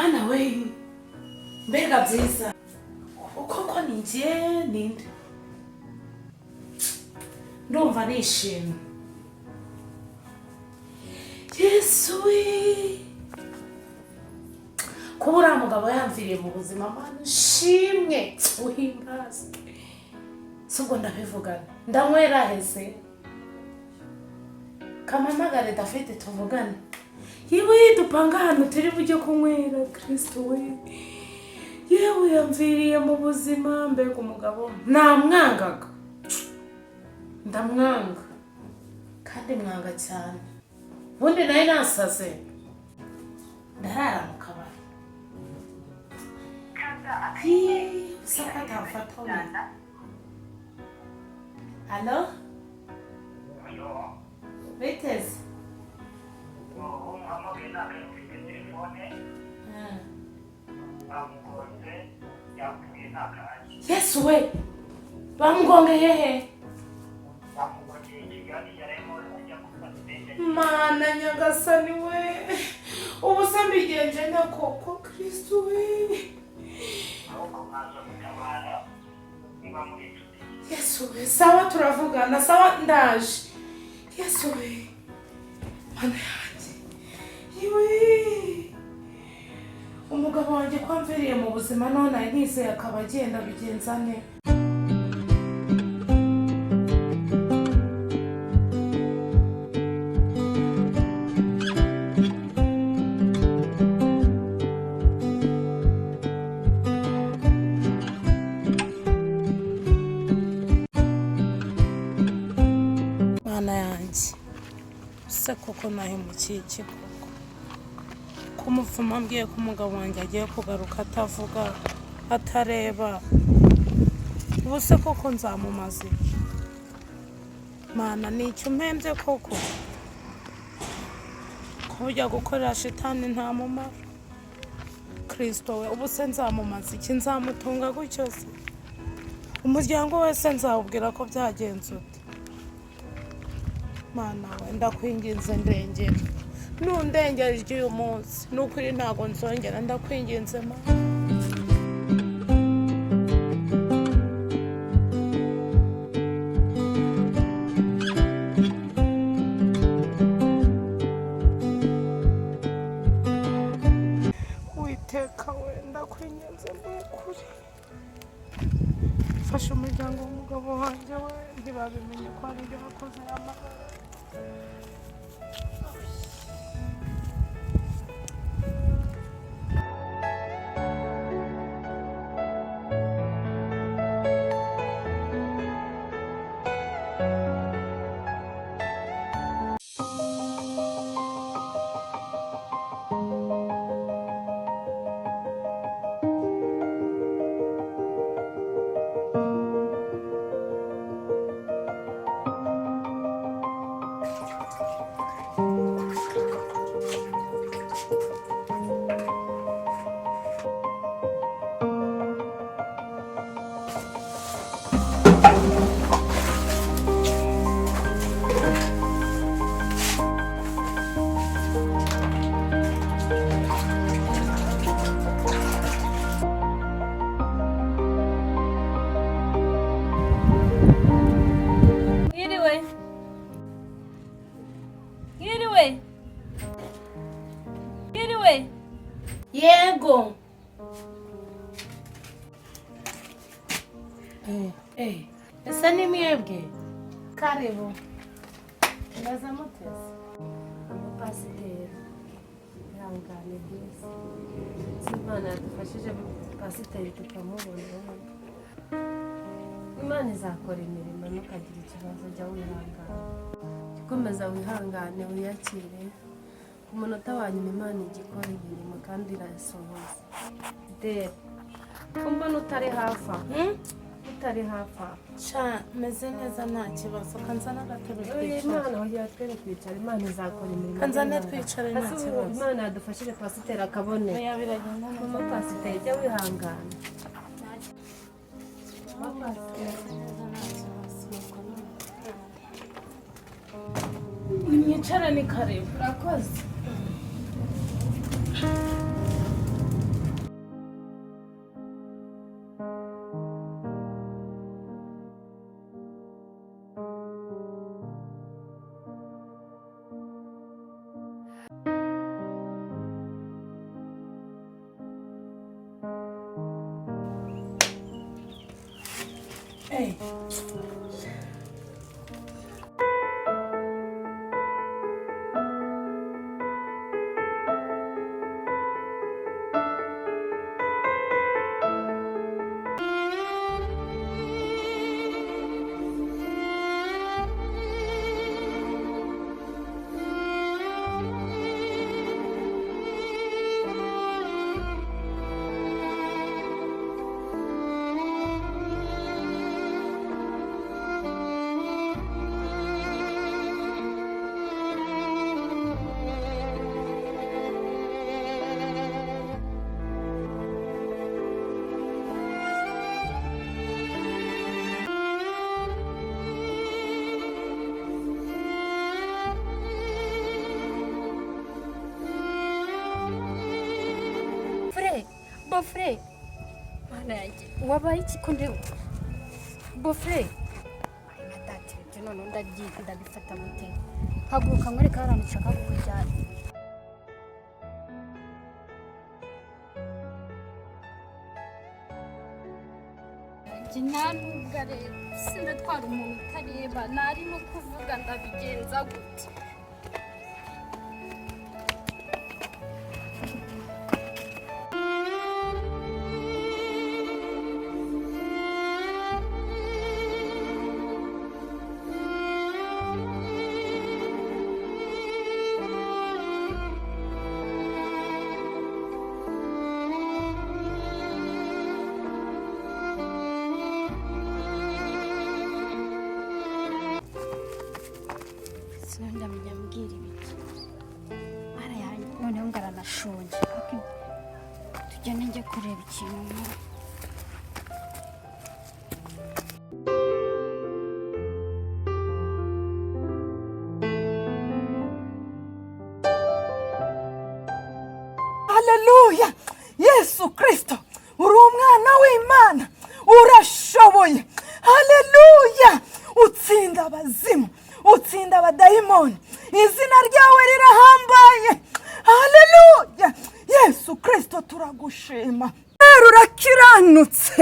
Mana we, mbega byiza! Koko ni njye? Ninde? Ndumva nishimye. Yesu we, kuba uriya mugabo yamviriye mu buzima! Mana ushimwe, uhimbazwe. Si ubwo ndabivugana, ndanywera hese? Kamamagare David tuvugane. Yewe, dupanga ahantu turi bujye kunywera. Kristo we, yewe, yamviriye mu buzima! Mbega umugabo, namwangaga, ndamwanga kandi mwanga cyane. Ubundi nawe nasaze, ndarara mu kabari. Yee, usa ko atamfata we. Allo? Allo? Biteze? Umuhamagaye ntabwo ari ufite telefone. Bamugonze, yapfuye, ntakahari. Yesu we, bamugongeye he? Bamugongeye i Kigali, yarimo ajya gufata indege. Mana nyagasani we, ubu se mbigenje nte koko? Kristo we! Ahubwo mwaza gutabara niba muri inshuti. Yesu we, sawa, turavugana. Sawa, ndaje. Yesu we, Mana yanjye, yewe, umugabo wanjye ko amviriye mu buzima, none nizeye akaba agenda, bigenza nte? Mana yanjye, se koko nahemukiye iki koko? Ko umupfumu ambwiye ko umugabo wanjye agiye kugaruka atavuga, atareba, ubu se koko nzamumaza iki? Mana, ni icyo umpembye koko? Ko ujya gukorera shitani nta mumaro. Kirisito we, ubu se nzamumaza iki? Nzamutunga gutyo se? Umuryango wese nzawubwira ko byagenze ute? Mana we, ndakwinginze ndengera. Nundengera iry'uyu munsi, ni ukuri ntabwo nzongera. Ndakwinginze, Mana. Witeka we, ndakwinginze, ni ukuri fasha umuryango w'umugabo wanjye we, ntibabimenye ko ari ibyo wakoze amahoro. Mwiriwe, mwiriwe, mwiriwe. Yego. Ese ni mwebwe? Karibu. Meze muteze? Umupasiteri, ihangane rwose. Si Imana yadufashije pasiteri tukamubona? Imana izakora imirimo, ntukagire ikibazo. Jya wihangana, jya ukomeza wihangane, wiyakire. Ku munota wa nyuma Imana ijya ikora imirimo kandi irasohoza. Dore ko mbona utari hafi aho? Hmm? Utari hafi aho? Sha, meze neza, nta kibazo. Kanzana agatebe Oya, twicare. Imana, wagira twere kwicara. Imana izakora imirimo. Kanzane twicare, nta Ese ubu kibazo. Imana yadufashije pasiteri akaboneka. Oya, biragenda neza. Mama pasiteri, jya wihangana. Mama pasiteri. Meze neza, nta kibazo. Nimwicare, ni karibu. Urakoze. Eh. Fure, bofure. Mana yanjye, wabaye iki ko ndeba? Bofure. Ay, nka data ibyo none ndabifata gute? Haguruka nkwereke ahantu nshaka kukujyana. Njye nta nubwo areba, sinatwara umuntu utareba, ntari no kuvuga ndabigenza gute? Sinandamenya mbwira ibiki. Mara yanjye noneho ngaranashonje. Tugende njye kureba ikintu nkora. Haleluya! Yesu Kristo, uri umwana w'Imana, urashoboye. Haleluya! Utsinda abazimu, utsinda abadayimoni, izina ryawe rirahambaye. Haleluya! Yesu Kristo, turagushima. Rero urakiranutse,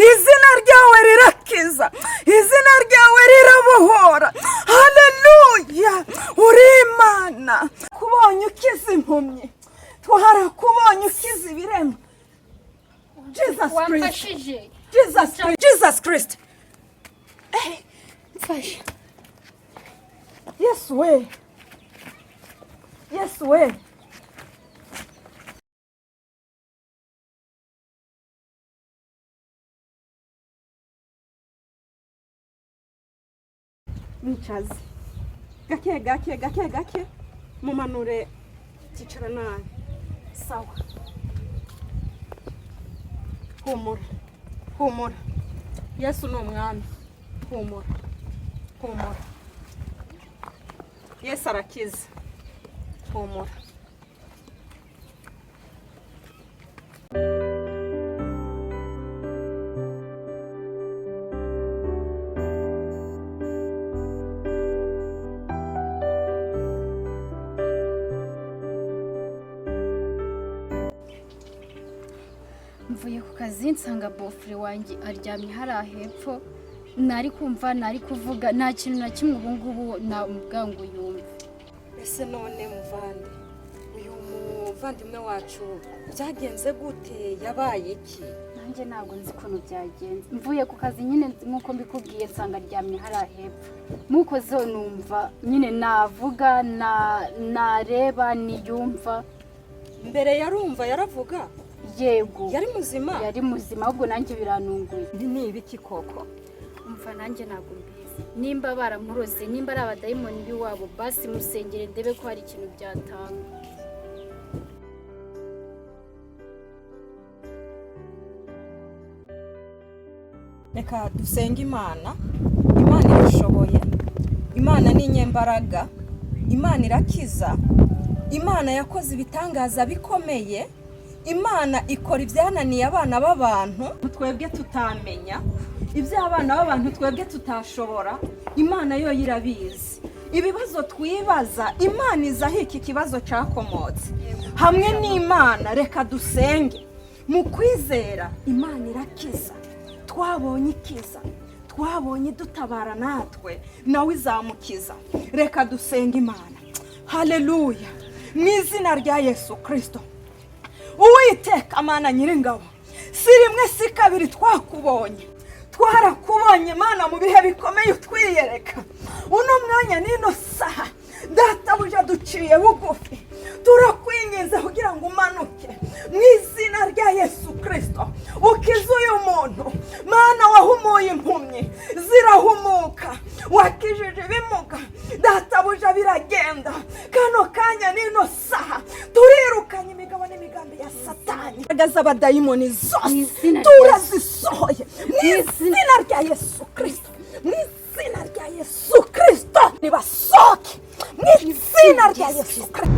izina ryawe rirakiza, izina ryawe rirabohora. Haleluya! Uri Imana. Kubonye ukiza impumyi, twarakubonye ukiza ibirema. Jesus Christ, Wamfashije. Jesus Christ, Jesus Christ. Mfasha. Yesu we, Yesu we. Mwicaze gake gake gake gake, mumanure cyicara nabi. Sawa, humura humura, Yesu ni umwami. Humura humura, Yesu arakiza. Humura. Mvuye ku kazi nsanga bofure wanjye aryamye hariya hepfo, ntari kumva, ntari kuvuga, nta kintu na kimwe ubu ngubu namubwira ngo yumve. Ese none muvande, uyu muvandimwe wacu byagenze gute? Yabaye iki? Nanjye ntabwo nzi ukuntu byagenze. Mvuye ku kazi nyine nk'uko mbikubwiye nsanga aryamye hariya hepfo. Mukozeho numva nyine navuga, nareba, niyumva. Mbere yarumva, yaravuga? Yego. Yari muzima? Yari muzima, ahubwo nanjye biranunguye. Ni ibiki koko? Umva nanjye ntabwo mbizi. Nimba baramuroze, nimba ari abadayimoni b'iwabo, basi musengere ndebe ko hari ikintu byatanga. Reka dusenge Imana. Imana irashoboye, Imana ni inyembaraga, Imana irakiza, Imana yakoze ibitangaza bikomeye, Imana ikora ibyananiye abana b'abantu twebwe tutamenya, iby'abana b'abantu twebwe tutashobora, Imana yo irabizi. Ibibazo twibaza, Imana izi aho iki kibazo cyakomotse. Hamwe n'Imana reka dusenge mu kwizera, Imana irakiza. Twabonye ikiza, Twabonye idutabara natwe, nawe izamukiza. Reka dusenga Imana. Haleluya! Mu izina rya Yesu Kirisito, Uwiteka Mana Nyiringabo, si rimwe si kabiri twakubonye, twarakubonye Mana mu bihe bikomeye utwiyereka. Uno mwanya n'ino saha, Databuja, duciye bugufi, turakwinginze kugira ngo umanuke mu izina rya Yesu Kirisito, ukize uyu muntu. Mana, wahumuye impumyi zirahumuka, wakijije ibimuga, Databuja, biragenda. Kano kanya n'ino saha turirukanye imigabo n'imigambi ya Satani, imbaraga z'abadayimoni zose Izina rya turazisohoye mu izina rya Yesu Kirisito. Mu izina rya Yesu Kirisito, nibasohoke mu izina rya Yesu Kirisito.